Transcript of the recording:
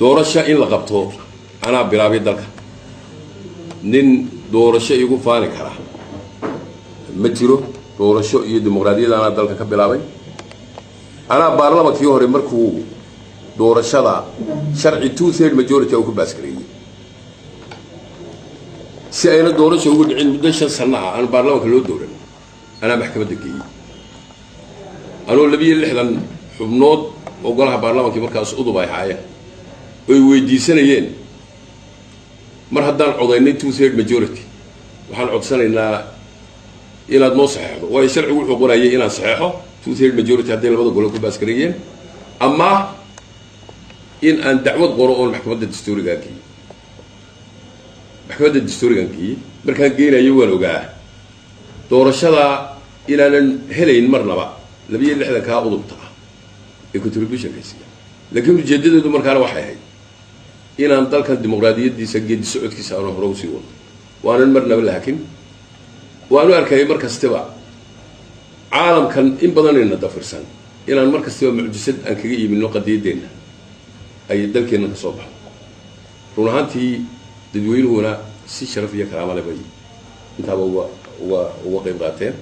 Doorasho in la qabto anaa bilaabay dalka. Nin doorasho igu faani kara ma jiro. Doorasho iyo dimuqraadiyad anaa dalka ka bilaabay. Anaa baarlamankii hore markuu doorashada sharci 2/3 majority uu ku pass gareeyey, si ayna doorasho ugu dhicin muddo 5 sano ah aan baarlamanka loo dooran, anaa maxkamadda geeyey, anoo 62 xubnood oo golaha baarlamankii markaas udub ay haayeen oy weydiisanayeen, mar haddaan codaynay 2/3 majority, waxaan codsanaynaa inaad noo saxeexdo, waayo sharcigu wuxuu qorayay inaan saxeexo 2/3 majority hadday labada gole ku pass gareeyeen, ama in aan dacwad qoro oon maxkamadda dastuurigaa geeyey. Maxkamadda dastuurigaan geeyey. Markaan geenayo waan ogaa doorashada inaanan helayn marnaba 62-kaa udubta ah ee contributionka siiya, laakiin ujeedadeedu markaana waxay ahayd inaan dalkan dimuqraadiyaddiisa, geedi socodkiisa aanu hore usii wado. Waanan marnaba la hakin. Waanu arkayay mar kastiba caalamkan in badanayna dafirsan inaan mar kastiba mucjisad aan kaga iibino qadiyaddeenna ay dalkeenna ka soo baxdo. Run ahaantii, dadweynuhuna si sharaf iyo karaamo le bay intaaba uga qayb qaateen.